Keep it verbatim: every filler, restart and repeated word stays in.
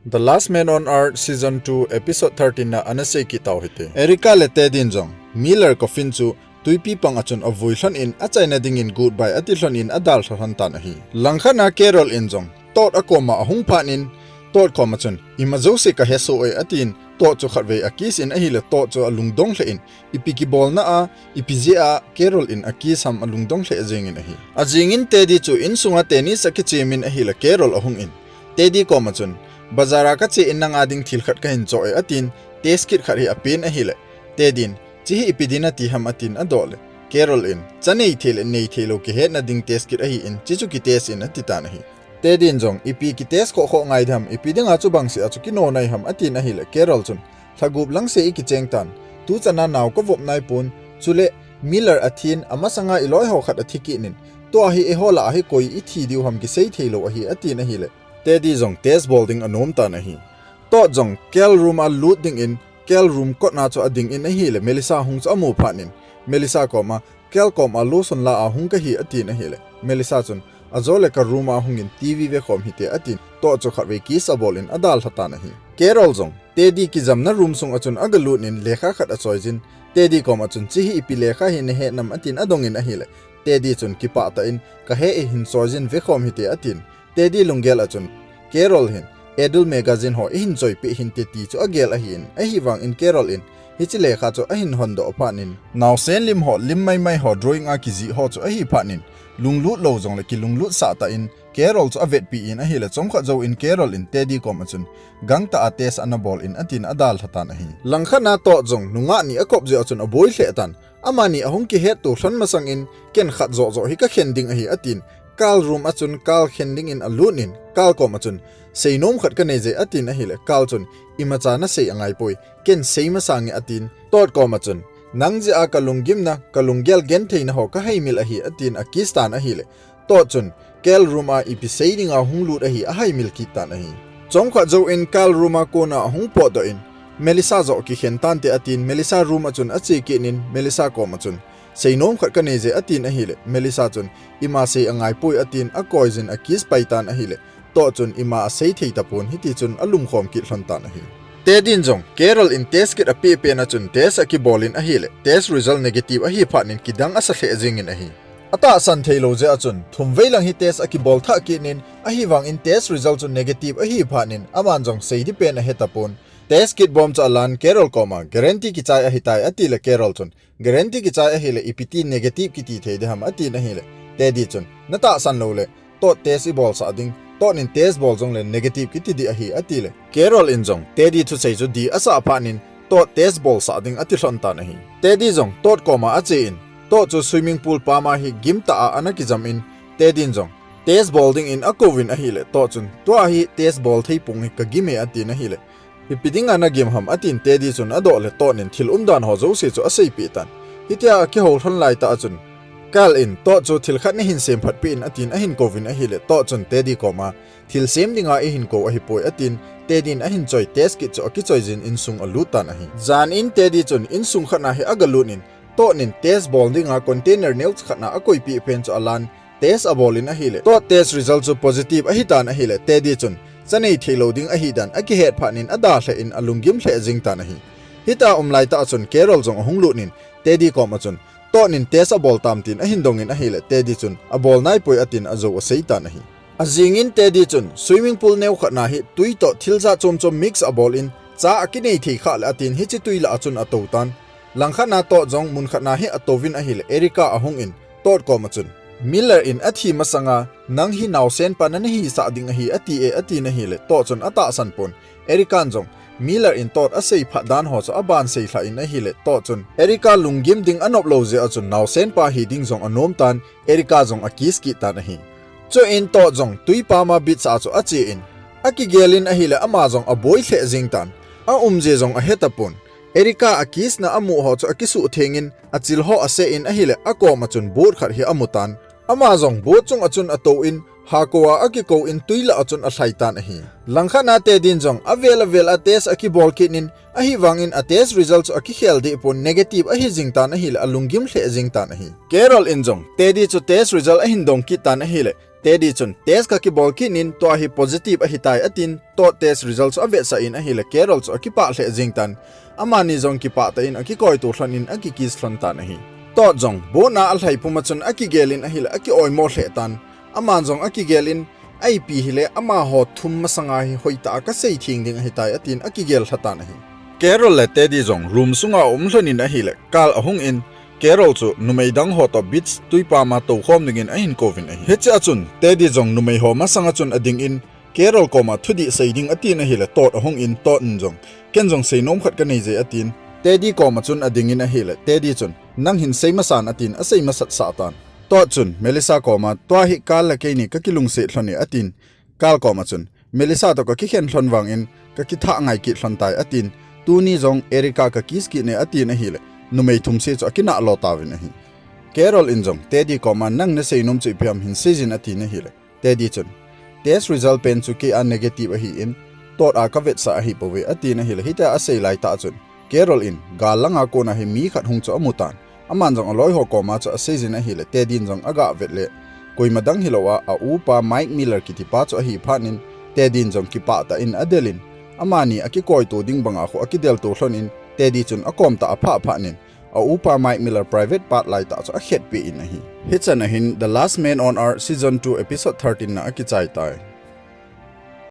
The Last Man on Earth Season two Episode thirteen na ana sei kit tau hite. Erica le Teddy in jong Miller coffin chu tuipi pang a chun avui lhon in achaina dingin goodbye ati lhon in adalha lhon tan ahi. Langkhat na Carol in jong Todd akoma ahung phat in Todd koma chun ima jouse kahe soh e atin Todd chu khatvei akiss in ahile Todd chu alungdong lheh in ipi kibolna a, ipi jeh a Carol in akiss ham alungdong lheh jeng in ahi. Ajing in Teddy chu insunga tennis akichem in ahile Carol ahung in Teddy koma chun bazar a kache in nanga ding thil khat kahin choh e atin test kit khat hi apen ahile Teddy in chehi ipi din ati ham atin adoh le Carol in cha nei thei le nei thei lou kihetna ding test kit ahi in chechu kitest in ati tan ahi. Teddy in jong ipi kitest khoh khoh ngai ding ham, ipi dinga chu bangsi a chu kino nai ham atin ahile Carol chun lhagup lang sei ikicheng tan, tuchan a nao kavop nai pon, chule Miller athin amasanga iloi ho khat athi kit in tua hi eiho lah a hi koi ithi diu ham kisei thei lou ahi atin ahile Teddy jong test bol ding anom tan ahi. Todd jong Carol room a lut dingin Carol room kot na chu ading in ahile Melissa hung chu amu phat in Melissa koma Carol koma lotion la a hung kahi atin ahile Melissa chun ajole ka room a hung in TV vekhom hite atin Todd chu khatvei kiss abol in adalha tan ahi. Carol jong Teddy kijamna room sung a chun agalut in lekha khat achoi jin Teddy koma chun chehi ipi lekha hi nahet nam atin adong in ahile Teddy chun kipah tah in kahe e hin choi jin vekhom hite atin Teddy lunggel a chun Carol hin adult magazine ho ihin choipeh hinte ti chu agel ahin ahivang in Carol in hiche lekha chu ahin hondoh phat in naosen lim ho lim maimai ho drawing a kijih ho chu ahi phat in lunglut lou jongle kilunglut sah tah in Carol chu avetpi in ahile chomkhat jouvin Carol in Teddy koma chun gangtah a test ana bol in atin adalha tan ahi. Langkhat na Todd jong nungah ni akop jeh a chun aboi lheh tan Amani ahung kihetto lhon masang in ken khat joh joh hi kakhen ding ahi atin Carol room a chun Carol khen dingin alut in Carol koma chun seinom khat kanei je atin ahile Carol chun imacha nasei angaipoi ken sei masange atin Todd koma chun nang jeh a kalunggimna kalunggel gentheina ho kahaimil ahi atin akiss tan ahile Todd chun Carol room a ipi sei dinga hung lut ahi ahaimil kit tan ahi. Chomkhat jouvin Carol room a kona ahung potdoh in Melissa joh kikhen tante atin Melissa room a chun ache kit in Melissa koma chun seinom khat kanei je atin ahile Melissa chun ima sei angaipoi atin akoi jin akiss pai tan ahile Todd chun ima asei thei tapon hiti chun alumkhom kit lhon tan ahi. Teddy in jong Carol in test kit apeh pen a chun test akibol in ahile test result negative ahi phat in kidang asa lheh jeng in ahi. Atahsan theilou jeh a chun thumvei lang hi test akibol thah kit in ahivang in test result chu negative ahi phat in aman jong sei ding pen ahe tapon test kit bom chu alan Carol koma guarantee kichai ahitai atile Carol chun guarantee kichai ahile ipi ti negative kiti thei ding ham atin ahile Teddy chun natahsan loule Todd test ibolsah ding Todd in test bol jongle negative kiti ding ahi atile Carol in jong Teddy thusei chu dih asah phat in Todd test bolsah ding ati lhon tan ahi. Teddy jong Todd koma ache in Todd chu swimming pool pam a hi gimtah a ana kijam in Teddy in jong test bol dingin akouvin ahile Todd chun tua hi test bol thei ponge kagim e atin ahile ipi dinga nagim ham atin Teddy chun adoh le Todd in thil umdan ho jouse chu aseipeh tan. Hitia akihou lhon laitah a chun Carol in Todd chu thil khat nahin semphatpeh in atin ahin kouvin ahile Todd chun Teddy koma thil sem dinga eihin kou ahipoi atin Teddy in ahin choi test kit chu akichoi jin insung alut tan ahi. Jan in Teddy chun insung khat na hi agalut in Todd in test bol dinga container neocha khat na akoipeh pen chu alan test abol in ahile Todd test result chu positive ahitan ahile Teddy chun cha nei theilou ding ahidan akihet phat in adalheh in alunggim lheh jeng tan ahi. Hitia um laitah a chun Carol jong ahung lut in Teddy koma chun Todd in test abol tam tin ahin dong in ahile Teddy chun abol naipoi atin ajou asei tan ahi. Ajing in Teddy chun swimming pool neokhat na hi twi toh thil jat chom chom mix abol in cha akinei thei khah le atin hiche twi lah a chun atou tan. Langkhat na Todd jong munkhat na hi atouvin ahile Erica ahung in Todd koma chun Miller in athi masanga nang hi naosenpa nana hisah ding ahi ati e atin ahile Todd chun atahsan pon Erica in jong Miller in Todd asei phat dan ho chu aban seilhah in ahile Todd chun Erica lunggim ding anop lou jeh a chun naosenpa hi ding jong anom tan Erica jong akiss kit tan ahi. Chuin Todd jong twi pam a beach a chu ache in akigel in ahile ama jong aboi lheh jeng tan aumje jong ahe tapon Erica akiss na amu ho chu akisuhtheng in achil ho aseh in ahile akoma chun boat khat hi amu tan ama jong boat chung a chun atou in hakou a akikou in twi lah a chun alhai tan ahi. Langkhat na Teddy in jong avel avel a test akibol kit in ahivang in a test result chu akikhel deh pon negative ahi jing tan ahile alunggim lheh jing tan ahi. Carol in jong Teddy chu test result ahin dong kit tan ahile Teddy chun, "Test kakibol kit in, tua hi positive ahitai," atin, Todd test result chu avetsah in ahile, Carol chu akipah lheh jeng tan. Amani jong kipah tah in akikoitu lhon in akikiss lhon tan ahi. Todd jong, boat a alhai pum a chun akigel in ahile, akioimo lheh tan. Aman jong akigel in, "Ipi hile, amaho thum masanga hi hoitah a kasei theng ding ahitai," atin akigel lha tan ahi. Carol le Teddy jong room sunga aum lhon in ahile, Carl ahung in, Carol chu numei dang ho toh beach tuipa ma toukhom dingin ahin kouvin ahi. Hichea chun, Teddy jong numei ho masanga chun ading in, Carol koma thudih sei ding atin ahile, Todd ahung in, Todd in jong, "Ken jong seinom khat kanei je," atin, Teddy koma chun ading in ahile, Teddy chun, "Nang hin sei masan," atin, asei masat sah tan. Todd chun, Melissa koma, "Tua hi Carl le keini kakilungset lhon e," atin, Carl koma chun, "Melissa toh kakikhen lhon vangin, kakithah ngai kit lhon tai," atin, "Tuni jong Erica kakiss kit e," atin ahile, numei thum se chu akinah lo tauvin ahi. Carol in jong, Teddy koma, "Nang naseinom chu ipi ham hin seijin," atin ahile, Teddy chun, "Test result pen chu kei a negative ahin, Todd a kavetsah ahipouve," atin ahile, hitia asei laitah chun, Carol in, gal langa kona hi mi khat hung chu amu tan. Aman jong aloi ho koma chu aseijin ahile, Teddy in jong agah vet le, koima dang hilou a, a upa Mike Miller kitipa chu ahi phat in, Teddy in jong kipah tah in adel in, amani akikoitu ding banga khu akideltu lhon in, Teddy chun akom tah aphah phat in, a upa Mike Miller private part laitah chu akhetpeh in ahi. Hichan ahin The Last Man on Earth Season two Episode thirteen na akichai tai.